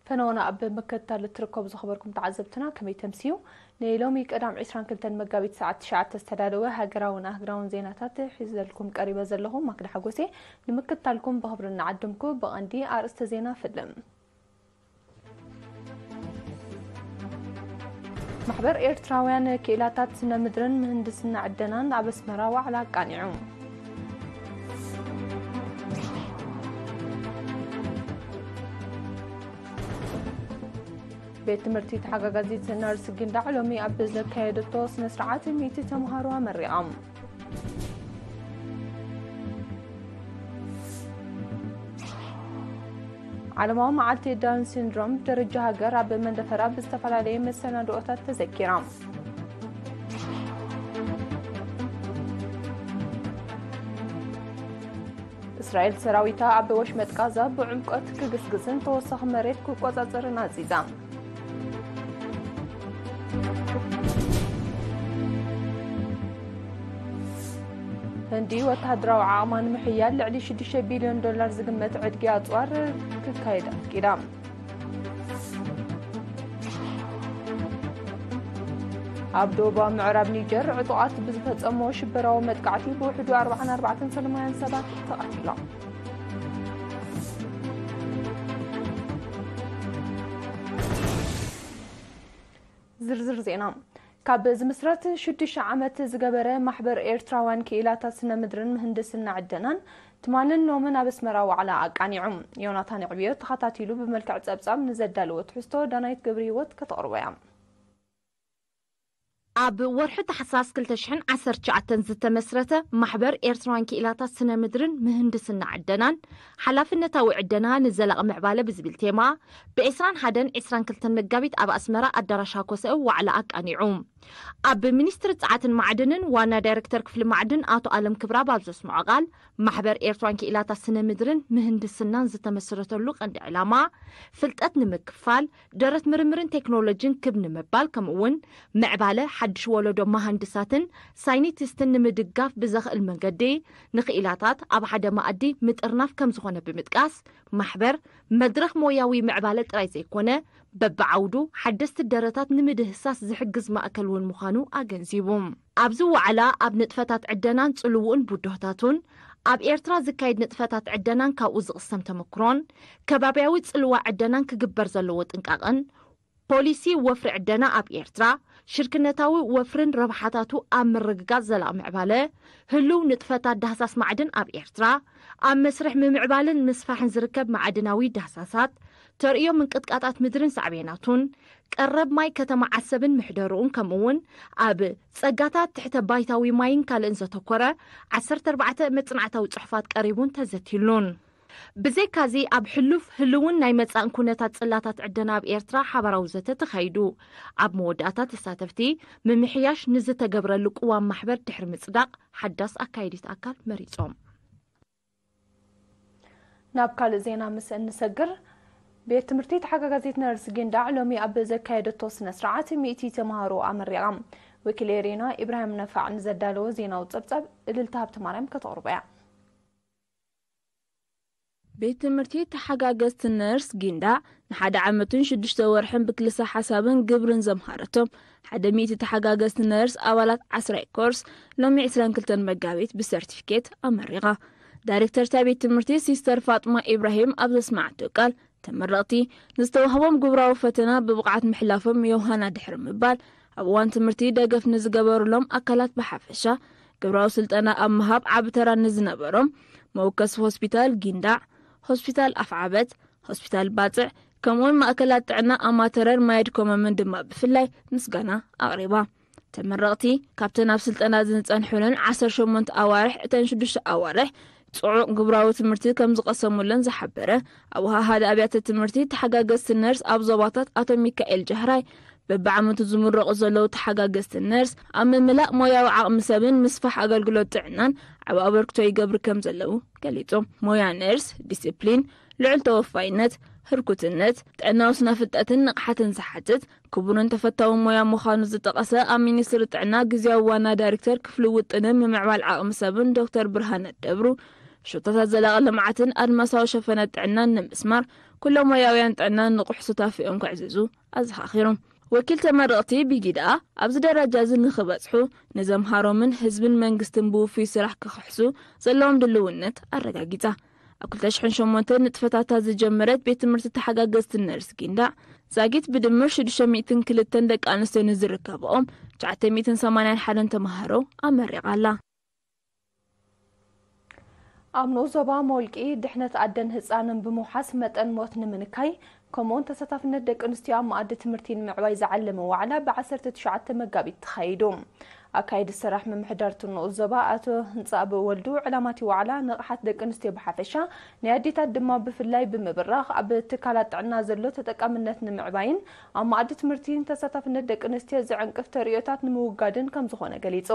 ፈነወና ኣብ ምክትታል እትርከቡ ዝኸበርኩም ተዓዘብትና ከመይ ተምስዩ? ንሎሚ ቀዳም ዕስራን ክልተን መጋቢት ሰዓት ትሽዓተ ዝተዳለወ ሃገራውን ኣህግራውን ዜናታት ሒዘልኩም ቀሪበ ዘለኹ ማክዳ ሓጎሴ። ንምክትታልኩም ብኽብሪ እናዓደምኩ ብቐንዲ ኣርእስተ ዜና ፍልም። ማሕበር ኤርትራውያን ክኢላታት ስነ ምድርን ምህንድስና ዕደናን ኣብ ኣስመራ ዋዕላ ኣቃኒዑ። ቤት ትምህርቲ ተሓጋጋዚት ነርስ ጊንዳዕ ሎሚ ኣብ ዘካየደቶ ስነ ስርዓት ሚእቲ ተምሃሮ ኣመሪቓ። ዓለማዊ መዓልቲ ዳውን ሲንድሮም ብደረጃ ሃገር ኣብ መንደፈራ ብዝተፈላለየ መሰናድኦታት ተዘኪራ። እስራኤል ሰራዊታ ኣብ ወሽመጥ ጋዛ ብዕምቆት ክግስግስን ተወሳኺ መሬት ክቆጻጸርን ኣዚዛ። ህንዲ ወተሃደራዊ ዓቕማ ንምሕያል ልዕሊ ሽዱሽተ ቢልዮን ዶላር ዝግመት ዕድጊ ኣጽዋር ክካየድ ኣፍቂዳ። ኣብ ደቡባዊ ምዕራብ ኒጀር ዕጡቓት ብዝፈጸሞ ሽበራዊ መጥቃዕቲ ብውሕዱ ኣርባዓን ኣርባዕተን ሰላማውያን ሰባት ተቐቲሎም። ዝርዝር ዜና። ካብ ዝምስረት ሽዱሽተ ዓመት ዝገበረ ማሕበር ኤርትራውያን ክኢላታት ስነ ምድርን ምህንድስና ዕደናን ትማልን ሎምን ኣብ ኣስመራ ዋዕላ ኣቃኒዑ። ዮናታን ዕብዮ ተኸታቲሉ ብመልክዕ ጸብጻብ ንዘዳለወ ትሕዝቶ ዳናይት ገብረ ህይወት ከተቕርቦ እያ። ኣብ ወርሒ ታሕሳስ ክልተ ሽሕን ዓሰርተ ትሽዓተን ዝተመስረተ ማሕበር ኤርትራውያን ክኢላታት ስነ ምድርን ምህንድስና ዕደናን ሓላፍነታዊ ዕደና ንዘላቒ ምዕባለ ብዝብል ቴማ ብ ዕስራን ሓደን ዕስራን ክልተን መጋቢት ኣብ ኣስመራ ኣዳራሽ ሃኮሰ ዋዕላ ኣቃኒዑ። ኣብ ሚኒስትሪ ጸዓትን ማዕድንን ዋና ዳይሬክተር ክፍሊ ማዕድን ኣቶ ኣለም ክብራብ ኣብ ዘስምዖ ቃል፣ ማሕበር ኤርትራን ክኢላታት ስነ ምድርን ምህንድስናን ዝተመስረተሉ ቀንዲ ዕላማ፣ ፍልጠት ንምክፋል፣ ደረት ምርምርን ቴክኖሎጂን ክብ ንምባል፣ ከምኡ እውን ምዕባለ ሓድሽ ወለዶ መሃንድሳትን ሳይንቲስትን ንምድጋፍ ብዘኽእል መንገዲ፣ ንክኢላታት ኣብ ሓደ መኣዲ ምጥርናፍ ከም ዝኾነ ብምጥቃስ፣ ማሕበር መድረኽ ሞያዊ ምዕባለ ጥራይ ዘይኮነ፣ በብዓውዱ ሓደስቲ ደረታት ንምድህሳስ ዝሕግዝ ማእከል እውን ምዃኑ ኣገንዚቡ። ኣብዚ ዋዕላ ኣብ ንጥፈታት ዕደናን ጽልውኡን ብድሆታቱን፣ ኣብ ኤርትራ ዝካየድ ንጥፈታት ዕደናን ካብኡ ዝቕሰም ተመክሮን፣ ከባብያዊ ጽልዋ ዕደናን ክግበር ዘለዎ ጥንቃቐን፣ ፖሊሲ ወፍሪ ዕደና ኣብ ኤርትራ፣ ሽርክነታዊ ወፍርን ረብሓታቱ ኣብ ምርግጋጽ ዘላቒ ምዕባለ፣ ህሉው ንጥፈታት ዳህሳስ ማዕድን ኣብ ኤርትራ፣ ኣብ መስርሕ ምምዕባልን ምስፋሕን ዝርከብ ማዕድናዊ ዳህሳሳት፣ ተርእዮ ምንቅጥቃጣት ምድርን ሳዕቤናቱን፣ ቀረብ ማይ ከተማ ዓሰብን ምሕደርኡን፣ ከምኡ'ውን ኣብ ጸጋታት ትሕተ ባይታዊ ማይን ካልእን ዘተኮረ ዓሰርተ ኣርባዕተ መጽናዕታዊ ጽሑፋት ቀሪቡን ተዘትይሉን። ብዘይካዚ፣ ኣብ ሕሉፍ ህልውን ናይ መጻእን ኩነታት ጽላታት ዕደና ኣብ ኤርትራ ሓባራዊ ዘተ ተኻይዱ። ኣብ መወዳእታ፣ ተሳተፍቲ ምምሕያሽ ንዝተገብረሉ ቅዋም ማሕበር ድሕሪ ምጽዳቕ፣ ሓዳስ ኣካየዲት ኣካል መሪጾም። ናብ ካልእ ዜና ምስ እንሰግር፣ ቤት ትምህርቲ ተሓጋጋዚት ነርስ ጊንዳዕ ሎሚ ኣብ ዘካየደቶ ስነ ስርዓት ሚእቲ ተምሃሮ ኣመሪቓ። ወኪል ኤሬና ኢብራሂም ነፋዕ ንዘዳለወ ዜናዊ ጸብጻብ እልልታ ሃብተማርያም ከተቕርቦ እያ። ቤት ትምህርቲ ተሓጋገዝቲ ነርስ ጊንዳዕ ንሓደ ዓመትን ሽዱሽተ ወርሕን ብክልሰ ሓሳብን ግብርን ዘምሃረቶም ሓደ ሚእቲ ተሓጋገዝቲ ነርስ ኣባላት ዓስራይ ኮርስ ሎሚ ዕስራን ክልተን መጋቢት ብሰርቲፊኬት ኣመሪቓ። ዳይሬክተር እታ ቤት ትምህርቲ ሲስተር ፋጥማ ኢብራሂም ኣብ ዘስማዓቶ ቃል፣ ተመረቕቲ ንዝተዋህቦም ግብራዊ ፈተና ብብቕዓት ምሕላፎም የውሃና ድሕሪ ምባል፣ ኣብ እዋን ትምህርቲ ደገፍ ንዝገበሩሎም ኣካላት ብሓፈሻ፣ ግብራዊ ስልጠና ኣብ ምሃብ ዓቢ ተራ ንዝነበሮም መወከሲ ሆስፒታል ጊንዳዕ፣ ሆስፒታል ኣፍዓበት፣ ሆስፒታል ባጽዕ፣ ከምኡውን ማእከላት ጥዕና ኣማተረን ማየድኮመምን ድማ ብፍላይ ምስጋና ኣቕሪባ። ተመረቕቲ ካብተን ኣብ ስልጠና ዝጸንሑለን ዓሰርተ ሸሞንተ ኣዋርሕ፣ እተን ሽዱሽተ ኣዋርሕ ጽዑቕ ግብራዊ ትምህርቲ ከም ዝቐሰሙለን ዝሓበረ ኣወሃሃዲ ኣብያተ ትምህርቲ ተሓጋገዝቲ ነርስ ኣብ ዞባታት ኣቶ ሚካኤል ጃህራይ፣ በብዓመቱ ዝምረቑ ዘለዉ ተሓጋገዝቲ ነርስ ኣብ ምምላእ ሞያዊ ዓቕሚ ሰብን ምስፋሕ ኣገልግሎት ጥዕናን ዓቢ ኣበርክቶ ይገብሩ ከም ዘለዉ ገሊጹ። ሞያ ነርስ ዲስፕሊን፣ ልዑል ተወፋይነት፣ ህርኩትነት፣ ጥዕናዊ ስነ ፍልጠትን ንቕሓትን ዝሓትት ክቡርን ተፈታውን ሞያ ምዃኑ ዝጠቐሰ ኣብ ሚኒስትሪ ጥዕና ግዝያዊ ዋና ዳይሬክተር ክፍሊ ውጥንን ምምዕባል ዓቕሚ ሰብን ዶክተር ብርሃነ ደብሩ፣ ሸቶታት ዘላቒ ልምዓትን ኣድማሳዊ ሸፈነ ጥዕናን ንምስማር፣ ኩሎም ሞያውያን ጥዕና ንቑሕ ሱታፌኦም ክዕዝዙ ኣዘኻኺሩ። ወኪል ተመረቕቲ ቢጊ ደኣ፣ ኣብዚ ደረጃ እዚ ንኽበጽሑ፣ ንዘምሃሮምን ህዝብን መንግስትን ብውፉይ ስራሕ ክኽሕሱ ዘለዎም ድልውነት ኣረጋጊጻ። ኣብ ክልተ ሽሕን ሸሞንተን ንጥፈታታ ዝጀመረት ቤት ትምህርቲ ተሓጋገዝቲ ነርስ ጊንዳዕ ዛጊት ብድምር ሽዱሽተ ሚእትን ክልተን ደቂ ኣንስትዮ ንዝርከብኦም ትሽዓተ ሚእትን ሰማንያን ሓደን ተምሃሮ ኣመሪቓ ኣላ። ኣብ ንኡስ ዞባ ሞልቂ ድሕነት ኣደን ህጻንን ብምውሓስ መጠን ሞት ንምንካይ፣ ከምኡውን ተሳታፍነት ደቂ ኣንስትዮ ኣብ መኣዲ ትምህርቲ ንምዕባይ ዝዓለመ ዋዕላ ብ ዓሰርተ ትሽዓተ መጋቢት ተኻይዱ። ኣካየዲ ስራሕ ምምሕዳር እቲ ንኡስ ዞባ ኣቶ ህንጻብ ወልዱ፣ ዕላማ እቲ ዋዕላ ንቕሓት ደቂ ኣንስትዮ ብሓፈሻ፣ ናይ ኣዴታት ድማ ብፍላይ ብምብራኽ፣ ኣብ ትካላት ጥዕና ዘሎ ተጠቃምነት ንምዕባይን ኣብ መኣዲ ትምህርቲ ንተሳታፍነት ደቂ ኣንስትዮ ዝዕንቅፍ ተርእዮታት ንምውጋድን ከም ዝኾነ ገሊጹ።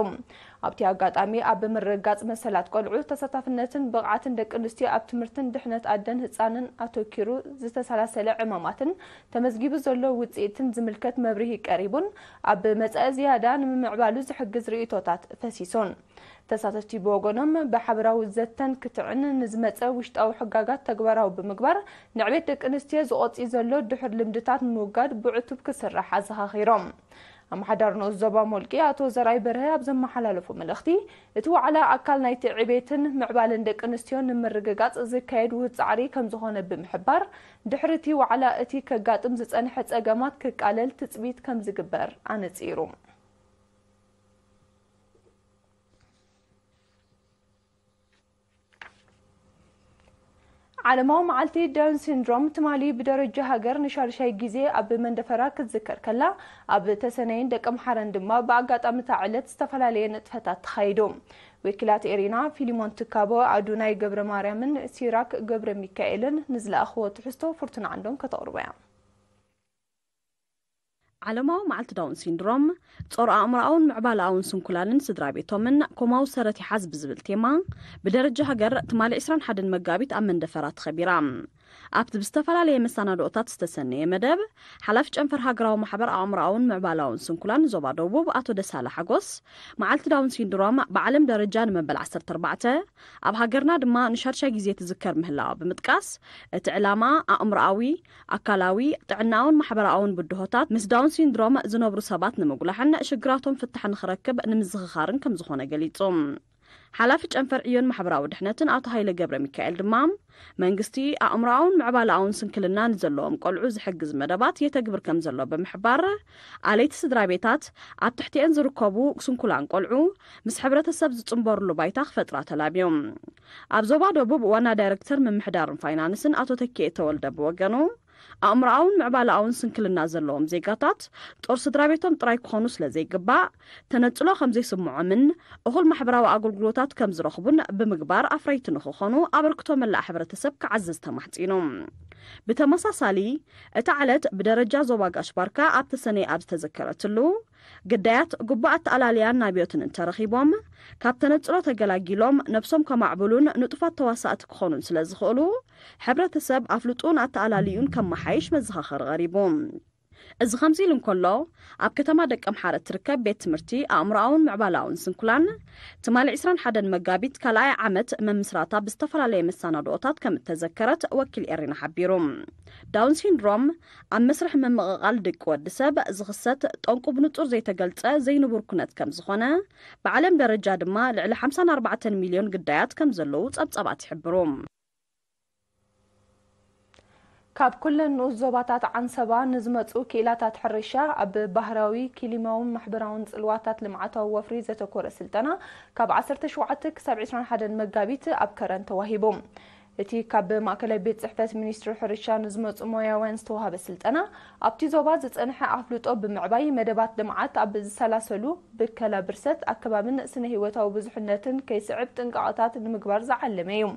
ኣብቲ ኣጋጣሚ ኣብ ምርግጋጽ መሰላት ቆልዑ ተሳታፍነትን ብቕዓትን ደቂ ኣንስትዮ ኣብ ትምህርትን ድሕነት ኣደን ህጻንን ኣተኪሩ ዝተሰላሰለ ዕማማትን ተመዝጊቡ ዘሎ ውጽኢትን ዝምልከት መብርሂ ቀሪቡን ኣብ መጻኢ ዝያዳ ንምምዕባሉ ዝሕግዝ ርእይቶታት ፈሲሱን። ተሳተፍቲ ብወገኖም ብሓበራዊ ዘተን ክትዕን ንዝመጸ ውሽጣዊ ሕጋጋት ተግባራዊ ብምግባር ንዕቤት ደቂ ኣንስትዮ ዝቖጺ ዘሎ ድሑር ልምድታት ንምውጋድ ብዕቱብ ክስራሕ ኣዘኻኺሮም። ኣመሓዳሪ ንኡስ ዞባ ሞልቂ ኣቶ ዘርኣይ በርሀ ኣብ ዘመሓላለፎ መልእኽቲ፣ እቲ ዋዕላ ኣካል ናይቲ ዕቤትን ምዕባለን ደቂ ኣንስትዮ ንምርግጋጽ ዝካየድ ውሁድ ጻዕሪ ከም ዝኾነ ብምሕባር፣ ድሕሪ እቲ ዋዕላ እቲ ከጋጥም ዝጸንሐ ጸገማት ክቃለል ትጽቢት ከም ዝግበር ኣነጺሩ። ዓለማዊ መዓልቲ ዳውን ሲንድሮም ትማሊ ብደረጃ ሃገር ንሻድሻይ ግዜ ኣብ መንደፈራ ክትዝከር ከላ፣ ኣብ ተሰነይን ደቀምሓረን ድማ ብኣጋጣሚ እታ ዕለት ዝተፈላለየ ንጥፈታት ተኻይዱ። ወኪላት ኤሪና ፊሊሞን ትካቦ፣ ኣዱናይ ገብረ ማርያምን ሲራክ ገብረ ሚካኤልን ንዝለኣኽዎ ትሕዝቶ ፍርቱና ዓንዶም ከተቕርቦ እያ። ዓለማዊ መዓልቲ ዳውን ሲንድሮም፣ ጾር ኣእምሮኣውን ምዕባለኣውን ስንኩላንን ስድራ ቤቶምን ኮማዊ ሰረት ይሓዝ ብዝብል ቴማ፣ ብደረጃ ሃገር ትማሊ ዕስራን ሓደን መጋቢት ኣብ መንደፈራ ተኸቢራ። ኣብቲ ብዝተፈላለየ መሰናድኦታት ዝተሰነየ መደብ፣ ሓላፊ ጨንፈር ሃገራዊ ማሕበር ኣእምሮኣውን ምዕባለኣውን ስንኩላን ዞባ ደቡብ ኣቶ ደሳለ ሓጎስ፣ መዓልቲ ዳውን ሲንድሮም ብዓለም ደረጃ ንመበል ዓሰርተ ኣርባዕተ፣ ኣብ ሃገርና ድማ ንሻድሻይ ግዜ ትዝከር ምህላዋ ብምጥቃስ፣ እቲ ዕላማ ኣእምሮኣዊ፣ ኣካላዊ፣ ጥዕናውን ማሕበራውን ብድሆታት ምስ ዳውን ሲንድሮም ዝነብሩ ሰባት ንምጉላሕን ሽግራቶም ፍታሕ ንኽረክብ ንምዝኽኻርን ከም ዝኾነ ገሊጹ። ሓላፊ ጨንፈር ዕዮን ማሕበራዊ ድሕነትን ኣቶ ሃይለ ገብረ ሚካኤል ድማ፣ መንግስቲ ኣእምሮኣውን ምዕባለኣውን ስንክልና ንዘለዎም ቆልዑ ዝሕግዝ መደባት የተግብር ከም ዘሎ ብምሕባር፣ ኣለይቲ ስድራ ቤታት ኣብ ትሕቲኤን ዝርከቡ ስንኩላን ቆልዑ ምስ ሕብረተሰብ ዝጽንበርሉ ባይታ ክፈጥራ ተላብዮም። ኣብ ዞባ ደቡብ ዋና ዳይረክተር ምምሕዳርን ፋይናንስን ኣቶ ተኪኤ ተወልደ ብወገኑ፣ ኣእምሮኣውን ምዕባለኣውን ስንክልና ዘለዎም ዜጋታት ጦር ስድራ ቤቶም ጥራይ ክኾኑ ስለ ዘይግባእ፣ ተነጽሎ ከም ዘይስምዖምን እኹል ማሕበራዊ ኣገልግሎታት ከም ዝረኽቡን ብምግባር ኣፍረይቲ ንኽኾኑ ኣበርክቶ መላእ ሕብረተሰብ ክዓዝዝ ተማሕጺኑ። ብተመሳሳሊ፣ እታ ዕለት ብደረጃ ዞባ ጋሽ ባርካ ኣብ ተሰነይ ኣብ ዝተዘከረትሉ፣ ግዳያት ግቡእ ኣተኣላልያን ናብዮትን እንተረኺቦም፣ ካብ ተነጽሎ ተገላጊሎም ነብሶም ከማዕብሉን ንጡፋት ተዋሳእቲ ክኾኑን ስለ ዝኽእሉ፣ ሕብረተሰብ ኣፍልጡን ኣተኣላልዩን ከመሓይሽ መዘኻኸሪ ቀሪቡ። እዚ ከምዚ ኢሉ እንከሎ፣ ኣብ ከተማ ደቀምሓረ እትርከብ ቤት ትምህርቲ ኣእምሮኣውን ምዕባለኣውን ስንኩላን ትማሊ ዕስራን ሓደን መጋቢት ካልኣይ ዓመት መምስራታ ብዝተፈላለየ መሰናድኦታት ከም እተዘከረት ወኪል ኤሪና ሓቢሩ። ዳውን ሲንድሮም ኣብ መስርሕ ምምቕቓል ደቂ ወዲ ሰብ ዝኽሰት፣ ጠንቁ ብንጹር ዘይተገልጸ ዘይንቡር ኩነት ከም ዝኾነ፣ ብዓለም ደረጃ ድማ ልዕሊ ሓምሳን ኣርባዕተን ሚልዮን ግዳያት ከም ዘለዉ ጸብጻባት ይሕብሩ። ካብ ኩለን ንኡስ ዞባታት ዓንሰባ ንዝመጹ ክኢላታት ሕርሻ ኣብ ባህራዊ፣ ክሊማውን ማሕበራውን ጽልዋታት ልምዓታዊ ወፍሪ ዘተኮረ ስልጠና ካብ ዓሰርተ ሸውዓተ ክሳብ ዕስራን ሓደን መጋቢት ኣብ ከረን ተዋሂቡ። እቲ ካብ ማእከላይ ቤት ጽሕፈት ሚኒስትሪ ሕርሻ ንዝመጹ ሞያውያን ዝተዋህበ ስልጠና፣ ኣብቲ ዞባ ዝጸንሐ ኣፍልጦ ብምዕባይ መደባት ልምዓት ኣብ ዝሰላሰሉ ብከላ ብርሰት ኣከባብን ስነ ህይወታዊ ብዙሕነትን ከይስዕብ ጥንቃቐታት ንምግባር ዝዓለመ እዩ።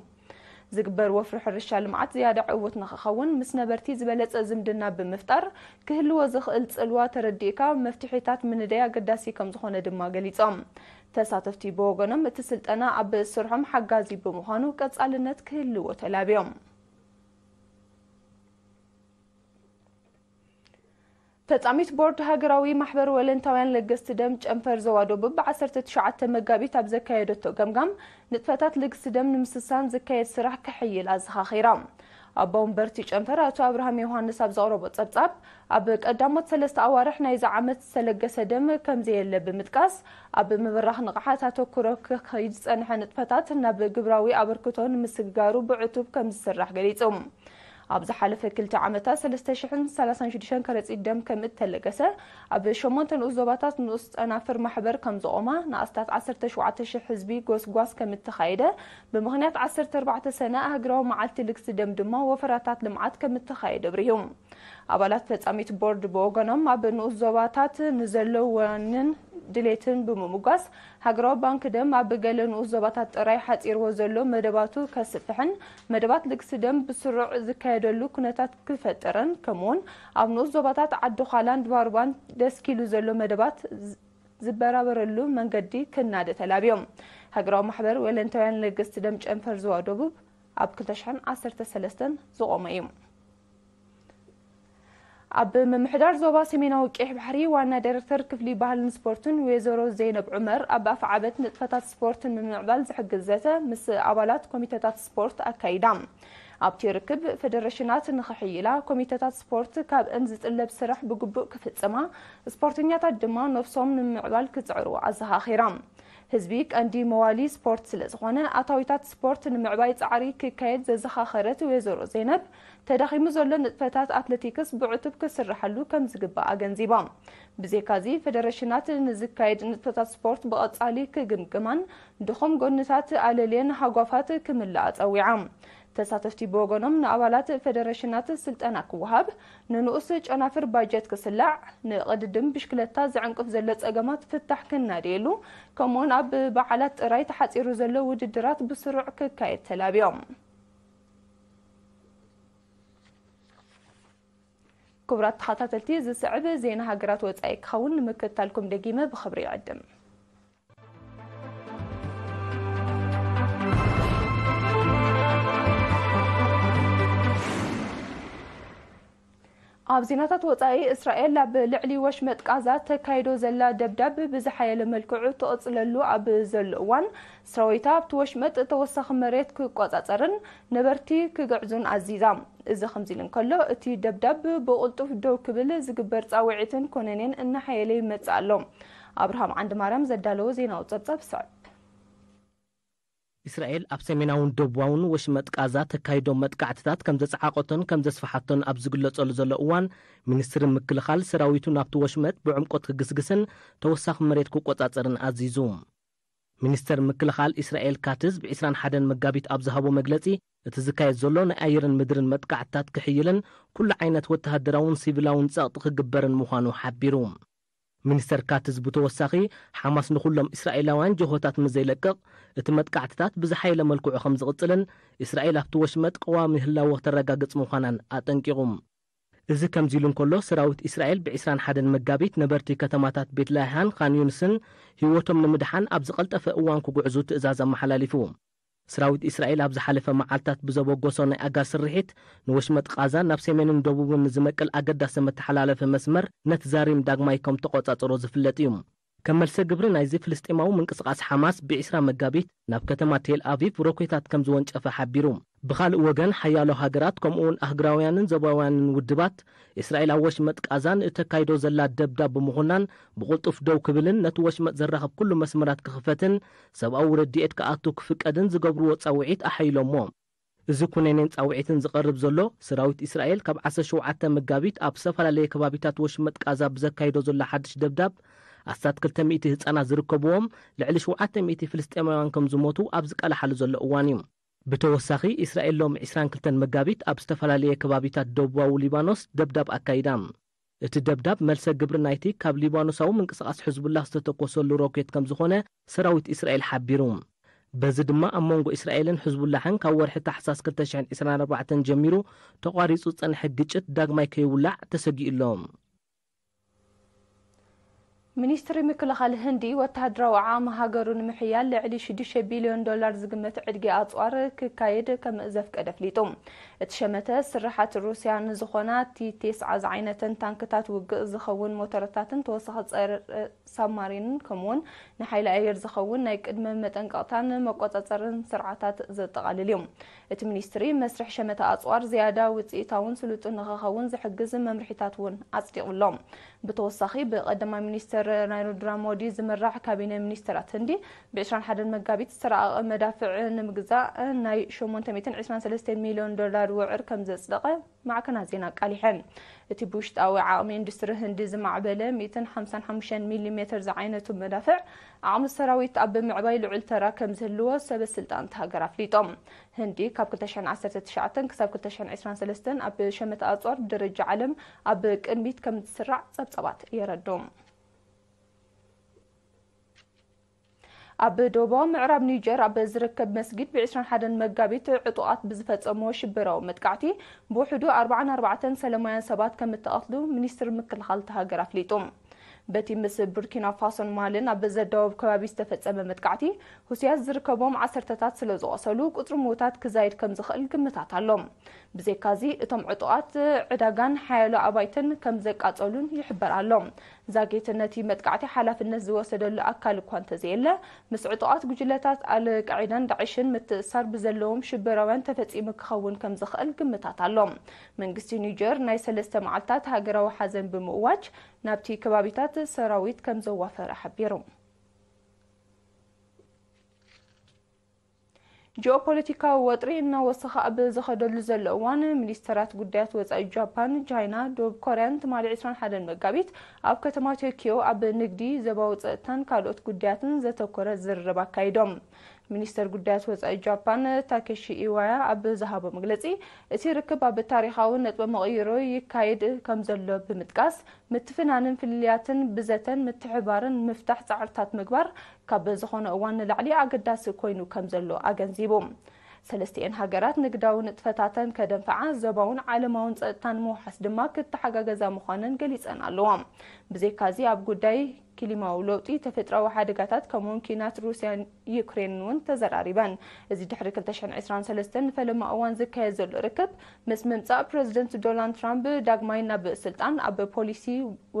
ዝግበር ወፍሪ ሕርሻ ልምዓት ዝያዳ ዕዉት ንኽኸውን ምስ ነበርቲ ዝበለጸ ዝምድና ብምፍጣር ክህልዎ ዝኽእል ጽልዋ ተረዲእካ መፍትሒታት ምንዳይ ኣገዳሲ ከም ዝኾነ ድማ ገሊጾም። ተሳተፍቲ ብወገኖም እቲ ስልጠና ኣብ ስርሖም ሓጋዚ ብምዃኑ ቀጻልነት ክህልዎ ተላብዮም። ፈጻሚት ቦርድ ሃገራዊ ማሕበር ወለንታውያን ለገስቲ ደም ጨንፈር ዞባ ደቡብ ብ ዓሰርተ ትሽዓተ መጋቢት ኣብ ዘካየደቶ ገምጋም፣ ንጥፈታት ልግሲ ደም ንምስሳን ዝካየድ ስራሕ ክሕይል ኣዘኻኺራ። ኣቦ ወንበርቲ ጨንፈር ኣቶ ኣብርሃም ዮሃንስ ኣብ ዘቕረቦ ጸብጻብ፣ ኣብ ቀዳሞት ሰለስተ ኣዋርሕ ናይዚ ዓመት ዝተለገሰ ደም ከም ዘየለ ብምጥቃስ፣ ኣብ ምብራኽ ንቕሓት ኣተኩሮ ክኸይድ ዝጸንሐ ንጥፈታት ናብ ግብራዊ ኣበርክቶ ንምስግጋሩ ብዕቱብ ከም ዝስራሕ ገሊጹ። ኣብ ዝሓለፈ ክልተ ዓመታት ሰለስተ ሽሕን ሰላሳን ሽዱሽተን ከረጺት ደም ከም እተለገሰ፣ ኣብ ሸሞንተ ንኡስ ዞባታት ንኡስ ጨናፍር ማሕበር ከም ዘቖማ፣ ንኣስታት ዓሰርተ ሸውዓተ ሽሕ ህዝቢ ጎስጓስ ከም እተኻየደ፣ ብምኽንያት ዓሰርተ ኣርባዕተ ሰነ ኣህግራዊ መዓልቲ ልግሲ ደም ድማ ወፈራታት ልምዓት ከም እተኻየደ ኣብሪሁ። ኣባላት ፈጻሚት ቦርድ ብወገኖም፣ ኣብ ንኡስ ዞባታት ንዘሎ ወንን ድሌትን ብምምጓስ፣ ሃገራዊ ባንክ ደም ኣብ ገለ ንኡስ ዞባታት ጥራይ ሓጺርዎ ዘሎ መደባቱ ከስፍሕን መደባት ልግሲ ደም ብስሩዕ ዝካየደሉ ኩነታት ክፈጥርን፣ ከምኡውን ኣብ ንኡስ ዞባታት ዓዲ ዃላን ድባርባን ደስኪሉ ዘሎ መደባት ዝ-፣ ዝበራበረሉ መንገዲ ክናደ ተላብዮም። ሃገራዊ ማሕበር ወለንታውያን ለገስቲ ደም ጨንፈር ዞባ ደቡብ ኣብ ክልተ ሽሕን ዓሰርተ ሰለስተን ዝቖመ እዩ። ኣብ ምምሕዳር ዞባ ሰሜናዊ ቀይሕ ባሕሪ ዋና ዳይሬክተር ክፍሊ ባህልን ስፖርትን ወይዘሮ ዘይነብ ዑመር ኣብ ኣፍዓበት ንጥፈታት ስፖርት ንምምዕባል ዝሕግዝ ዘተ ምስ ኣባላት ኮሚተታት ስፖርት ኣካይዳ። ኣብቲ ርክብ፣ ፌደሬሽናት ንኽሕይላ ኮሚተታት ስፖርት ካብአን ዝጥለብ ስራሕ ብግቡእ ክፍጽማ፣ ስፖርተኛታት ድማ ነብሶም ንምምዕባል ክጽዕሩ ኣዘኻኺራ። ህዝቢ ቀንዲ መዋሊ ስፖርት ስለ ዝኾነ፣ ኣታዊታት ስፖርት ንምዕባይ ጻዕሪ ክካየድ ዘዘኻኸረት ወይዘሮ ዘይነብ፣ ተዳኺሙ ዘሎ ንጥፈታት ኣትሌቲክስ ብዕቱብ ክስርሓሉ ከም ዝግባእ ኣገንዚባ። ብዘይካዚ፣ ፌደሬሽናት ንዝካየድ ንጥፈታት ስፖርት ብቐጻሊ ክግምግማን ድኹም ጎንታት ኣለልየን ሃጓፋት ክምልኣ ጸዊዓ። ተሳተፍቲ ብወገኖም፣ ንኣባላት ፌደሬሽናት ስልጠና ክወሃብ፣ ንንኡስ ጨናፍር ባጀት ክስላዕ፣ ንቕድድም ብሽክለታ ዘዕንቅፍ ዘሎ ጸገማት ፍታሕ ክናደየሉ፣ ከምኡውን ኣብ በዓላት ጥራይ ተሓጺሩ ዘሎ ውድድራት ብስሩዕ ክካየድ ተላብዮም። ክቡራት ተኸታተልቲ፣ ዝስዕብ ዜና ሃገራት ወጻኢ ክኸውን ንምክትታልኩም ደጊመ ብኽብሪ ይዕድም። ኣብ ዜናታት ወጻኢ፣ እስራኤል ኣብ ልዕሊ ወሽመጥ ቃዛ ተካይዶ ዘላ ደብዳብ ብዝሓየለ መልክዑ ትቕጽለሉ ኣብ ዘሎ እዋን፣ ሰራዊታ ኣብቲ ወሽመጥ ተወሳኺ መሬት ክቆጻጸርን ነበርቲ ክግዕዙን ኣዚዛ። እዚ ከምዚ ኢሉ እንከሎ፣ እቲ ደብዳብ ብቕልጡፍ ደው ክብል ዝግበር ጻውዒትን ኮነኔን እናሓየለ ይመጽእ ኣሎ። ኣብርሃም ዓንድማርያም ዘዳለዎ ዜናዊ ጸብጻብ ይስዕብ። እስራኤል ኣብ ሰሜናውን ደቡባውን ወሽመጥ ቃዛ ተካይዶ መጥቃዕትታት ከም ዘጽዓቐቶን ከም ዘስፍሓቶን ኣብ ዝግለጸሉ ዘሎ እዋን፣ ሚኒስትሪ ምክልኻል ሰራዊቱ ናብቲ ወሽመጥ ብዕምቆት ክግስግስን ተወሳኺ መሬት ክቆጻጸርን ኣዚዙ። ሚኒስተር ምክልኻል እስራኤል ካትዝ ብ ዕስራን ሓደን መጋቢት ኣብ ዝሃቦ መግለጺ፣ እቲ ዝካየድ ዘሎ ናይ ኣየርን ምድርን መጥቃዕትታት ክሕይልን ኩሉ ዓይነት ወተሃደራውን ሲቪላውን ጸቕጢ ክግበርን ምዃኑ ሓቢሩ። ሚኒስተር ካትዝ ብተወሳኺ፣ ሓማስ ንኹሎም እስራኤላውያን ጅሆታት ምስ ዘይለቅቕ፣ እቲ መጥቃዕትታት ብዝሓየለ መልክዑ ከም ዝቕጽልን እስራኤል ኣብቲ ወሽመጥ ቅዋም ምህላዎ ክተረጋግጽ ምዃናን ኣጠንቂቑ። እዚ ከምዚ ኢሉ እንከሎ፣ ሰራዊት እስራኤል ብ ዕስራን ሓደን መጋቢት ነበርቲ ከተማታት ቤት ላህያን ኻን ዩንስን ህይወቶም ንምድሓን ኣብ ዝቐልጠፈ እዋን ክጉዕዙ ትእዛዝ ኣመሓላሊፉ። ሰራዊት እስራኤል ኣብ ዝሓለፈ መዓልታት ብዘበገሶ ናይ ኣጋ ስርሒት፣ ንወሽመጥ ቓዛ ናብ ሰሜንን ደቡብን ንዝመቅል ኣገዳሲ መተሓላለፊ መስመር ነትዛሪም ዳግማይ ከም ተቖጻጸሮ ዝፍለጥ እዩ። ከም መልሰ ግብሪ ናይዚ፣ ፍልስጤማዊ ምንቅስቓስ ሓማስ ብ ዕስራ መጋቢት ናብ ከተማ ቴል ኣቪቭ ሮኬታት ከም ዝወንጨፈ ሓቢሩ። ብኻልእ ወገን፣ ሓያሎ ሃገራት ከምኡውን ኣህጉራውያንን ዞባውያንን ውድባት፣ እስራኤል ኣብ ወሽመጥ ቃዛ ንእተካይዶ ዘላ ደብዳብ ብምኹናን፣ ብቕልጡፍ ደው ክብልን ነቲ ወሽመጥ ዘራኽብ ኩሉ መስመራት ክኽፈትን ሰብኣዊ ረድኤት ክኣቱ ክፍቀድን ዝገብርዎ ጻውዒት ኣሓይሎሞ። እዚ ኩነኔን ጻውዒትን ዝቐርብ ዘሎ፣ ሰራዊት እስራኤል ካብ ዓሰርተ ሸውዓተ መጋቢት ኣብ ዝተፈላለየ ከባቢታት ወሽመጥ ቃዛ ብዘካይዶ ዘሎ ሓድሽ ደብዳብ፣ ኣስታት ክልተ ሚእቲ ህጻናት ዝርከብዎም ልዕሊ ሸውዓተ ሚእቲ ፍልስጤማውያን ከም ዝሞቱ ኣብ ዝቃላሓሉ ዘሎ እዋን እዩ። ብተወሳኺ፣ እስራኤል ሎሚ ዕስራን ክልተን መጋቢት ኣብ ዝተፈላለየ ከባቢታት ደቡባዊ ሊባኖስ ደብዳብ ኣካይዳ። እቲ ደብዳብ መልሰ ግብሪ ናይቲ ካብ ሊባኖሳዊ ምንቅስቓስ ሕዝቡላህ ዝተተኮሰሉ ሮኬት ከም ዝኾነ ሰራዊት እስራኤል ሓቢሩ። በዚ ድማ ኣብ መንጎ እስራኤልን ሕዝቡላሕን ካብ ወርሒ ታሕሳስ ክልተ ሽሕን ዕስራን ኣርባዕተን ጀሚሩ ተቋሪጹ ዝጸንሐ ግጭት ዳግማይ ከይውላዕ ተሰጊኡ ኣሎ። ሚኒስትሪ ምክልኻል ህንዲ፣ ወተሃደራዊ ዓቕሚ ሃገሩ ንምሕያል ልዕሊ ሽዱሽተ ቢልዮን ዶላር ዝግመት ዕድጊ ኣጽዋር ክካየድ ከም ዘፍቀደ ኣፍሊጡ። እቲ ሸመተ፣ ስርሓት ሩስያ ንዝኾና ቲ ቴስዓ ዝዓይነተን ታንክታት ውግእ ዝኸውን ሞተርታትን ተወሳኺ ጸረ ሳብማሪንን፣ ከምኡውን ንሓይሊ ኣየር ዝኸውን ናይ ቅድመ መጠንቀቕታን መቆጻጸርን ስርዓታት ዘጠቓልል እዩ። እቲ ሚኒስትሪ፣ መስርሕ ሸመታ ኣጽዋር ዝያዳ ውጽኢታውን ስሉጥን ንኽኸውን ዝሕግዝ መምርሒታት እውን ኣጽዲቑ ኣሎ። ብተወሳኺ፣ ብቀዳማይ ሚኒስተር ናሬንድራ ሞዲ ዝምራሕ ካቢነ ሚኒስተራት ህንዲ፣ ብ ዕስራን ሓደን መጋቢት ዝተራቐቐ መዳፍዕ ንምግዛእ ናይ ሸሞንተ ሚእትን ዕስራን ሰለስተን ሚልዮን ዶላር ወዕር ከም ዘጽደቐ ማዕከናት ዜና ኣቃሊሐን። እቲ ብውሽጣዊ ዓቕሚ ኢንዱስትሪ ህንዲ ዝማዕበለ ሚእትን ሓምሳን ሓሙሽተን ሚሊ ሜተር ዝዓይነቱ መዳፍዕ፣ ዓቕሚ ሰራዊት ኣብ ምዕባይ ልዑል ተራ ከም ዝህልዎ ሰበ ስልጣን እታ ሃገር ኣፍሊጦም። ህንዲ፣ ካብ ክልተ ሽሕን ዓሰርተ ትሽዓተን ክሳብ ክልተ ሽሕን ዕስራን ሰለስተን ኣብ ሸመታ ኣጽዋር ብደረጃ ዓለም ኣብ ቅድሚት ከም እትስራዕ ጸብጻባት የረድኡ። ኣብ ደቡባዊ ምዕራብ ኒጀር ኣብ ዝርከብ መስጊድ፣ ብ ዕስራን ሓደን መጋቢት ዕጡቓት ብዝፈጸምዎ ሽበራዊ መጥቃዕቲ፣ ብውሕዱ ኣርባዓን ኣርባዕተን ሰላማውያን ሰባት ከም እተቐትሉ ሚኒስትሪ ምክልኻል እታ ሃገር ኣፍሊጡ። በቲ ምስ ቡርኪና ፋሶን ማልን ኣብ ዘዳወብ ከባቢ ዝተፈጸመ መጥቃዕቲ፣ ሁሲያት ዝርከቦም ዓሰርተታት ስለ ዝቖሰሉ፣ ቁጽሪ ምዉታት ክዛይድ ከም ዝኽእል ግምታት ኣሎ። ብዘይካዚ፣ እቶም ዕጡቓት ዕዳጋን ሓያሎ ኣባይትን ከም ዘቃጸሉን ይሕበር ኣሎ። ዛጊት ነቲ መጥቃዕቲ ሓላፍነት ዝወሰደሉ ኣካል እኳ እንተዘየለ፣ ምስ ዕጡቓት ጉጅለታት ኣልቃዒዳን ዳዕሽን ምትእስሳር ብዘለዎም ሽበራውያን ተፈጺሙ ክኸውን ከም ዝኽእል ግምታት ኣሎ። መንግስቲ ኒጀር ናይ ሰለስተ መዓልታት ሃገራዊ ሓዘን ብምእዋጅ፣ ናብቲ ከባቢታት ሰራዊት ከም ዘዋፈረ ሓቢሩ። ጂኦፖለቲካዊ ወጥሪ እናወሰኸ ኣብ ዝኸደሉ ዘሎ እዋን፣ ሚኒስተራት ጉዳያት ወጻኢ ጃፓን፣ ቻይና፣ ደቡብ ኮርያን ትማሊ ዕስራን ሓደን መጋቢት ኣብ ከተማ ቶኪዮ ኣብ ንግዲ፣ ዞባዊ ጸጥታን ካልኦት ጉዳያትን ዘተኮረ ዝርርብ ኣካይዶም። ሚኒስተር ጉዳያት ወጻኢ ጃፓን ታኬሺ ኢዋያ ኣብ ዝሃቦ መግለጺ፣ እቲ ርክብ ኣብ ታሪኻዊ ነጥበ መቐይሮ ይካየድ ከም ዘሎ ብምጥቃስ፣ ምትፍናንን ፍልልያትን ብዘተን ምትሕብባርን ንምፍታሕ ጻዕርታት ምግባር ካብ ዝኾነ እዋን ንላዕሊ ኣገዳሲ ኮይኑ ከም ዘሎ ኣገንዚቡ። ሰለስቲኤን ሃገራት ንግዳዊ ንጥፈታተን ከደንፍዓ፣ ዞባውን ዓለማውን ጸጥታ ንምውሓስ ድማ ክተሓጋገዛ ምዃነን ገሊጸን ኣለዋ። ብዘይካዚ፣ ኣብ ጉዳይ ክሊማዊ ለውጢ፣ ተፈጥሮኣዊ ሓደጋታት፣ ከምኡውን ኲናት ሩስያን ዩክሬንን እውን ተዘራሪበን። እዚ ድሕሪ ክልተ ሽሕን ዕስራን ሰለስተን ንፈለማ እዋን ዝካየድ ዘሎ ርክብ፣ ምስ ምምጻእ ፕረዚደንት ዶናልድ ትራምፕ ዳግማይ ናብ ስልጣን፣ ኣብ ፖሊሲ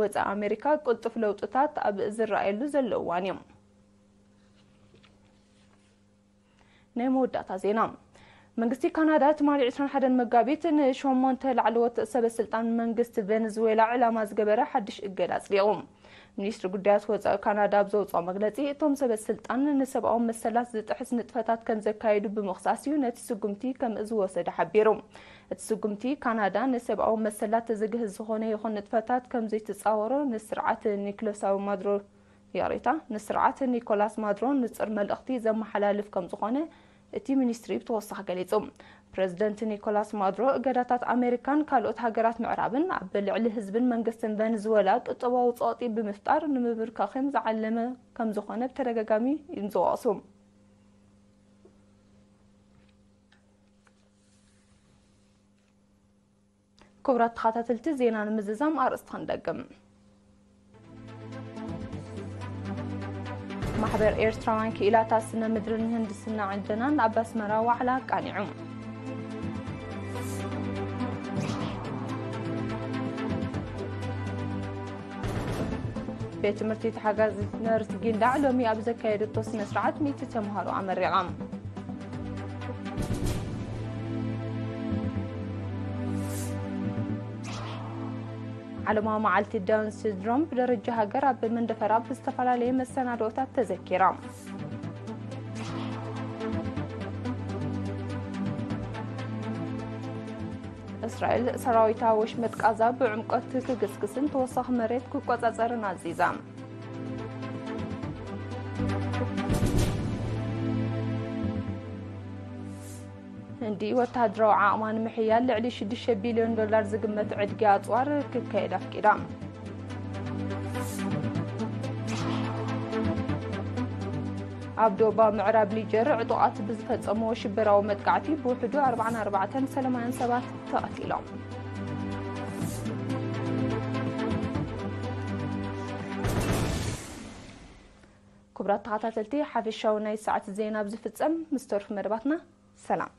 ወጻኢ ኣሜሪካ ቅልጡፍ ለውጥታት ኣብ ዝረኣየሉ ዘሎ እዋን እዩ። ናይ መወዳእታ ዜና። መንግስቲ ካናዳ ትማሊ ዕስራን ሓደን መጋቢት ንሸሞንተ ላዕለዎት ሰበ ስልጣን መንግስቲ ቬነዙዌላ ዕላማ ዝገበረ ሓድሽ እገዳ ኣጽዲቑ። ሚኒስትሪ ጉዳያት ወጻኢ ካናዳ ኣብ ዘውጽኦ መግለጺ፣ እቶም ሰበ ስልጣን ንሰብኣዊ መሰላት ዝጥሕስ ንጥፈታት ከም ዘካየዱ ብምኽሳስ እዩ ነቲ ስጉምቲ ከም ዝወሰደ ሓቢሩ። እቲ ስጉምቲ፣ ካናዳ ንሰብኣዊ መሰላት ዝግህስ ዝኾነ ይኹን ንጥፈታት ከም ዘይትጻወሮ ንስርዓት ኒኮላስ ማዱሮ፣ ይቕሬታ፣ ንስርዓት ኒኮላስ ማዱሮ ንጹር መልእኽቲ ዘመሓላልፍ ከም ዝኾነ እቲ ሚኒስትሪ ብተወሳኺ ገሊጹ። ፕረዚደንት ኒኮላስ ማዱሮ፣ እገዳታት ኣሜሪካን ካልኦት ሃገራት ምዕራብን ኣብ ልዕሊ ህዝብን መንግስትን ቬነዙዌላ ቁጠባዊ ጸቕጢ ብምፍጣር ንምብርካኾም ዝዓለመ ከም ዝኾነ ብተደጋጋሚ እዮም ዝወቕሱ። ክቡራት ተኸታተልቲ፣ ዜና ንምዝዛም ኣርእስቲ ክንደግም። ማሕበር ኤርትራውያን ክኢላታት ስነ ምድርን ምህንድስና ዕደናን ኣብ ኣስመራ ዋዕላ ኣቃኒዑ። ቤት ትምህርቲ ተሓጋዚት ነርስ ጊንዳዕ ሎሚ ኣብ ዘካየደቶ ስነ ስርዓት ሚእቲ ተምሃሮ ኣመሪቓ። ዓለማዊ መዓልቲ ዳውን ሲንድሮም ብደረጃ ሃገር ኣብ መንደፈራ ብዝተፈላለየ መሰናድኦታት ተዘኪራ። እስራኤል፣ ሰራዊታ ወሽመጥ ቃዛ ብዕምቆት ክግስግስን ተወሳኺ መሬት ክቆጻጸርን ኣዚዛ። ህንዲ፣ ወተሃደራዊ ዓቕማ ንምሕያል ልዕሊ ሽዱሽተ ቢልዮን ዶላር ዝግመት ዕድጊ ኣጽዋር ክካየድ ኣፍቂዳ። ኣብ ዶባ ምዕራብ ኒጀር ዕጡቓት ብዝፈጸምዎ ሽበራዊ መጥቃዕቲ ብውሕዱ ኣርባዓን ኣርባዕተን ሰላማውያን ሰባት ተቐቲሎም። ክቡራት ተኸታተልቲ፣ ሓፈሻዊ ናይ ሰዓት ዜና ኣብ ዝፍጸም፣ ምስ ተርፉ መደባትና ሰላም።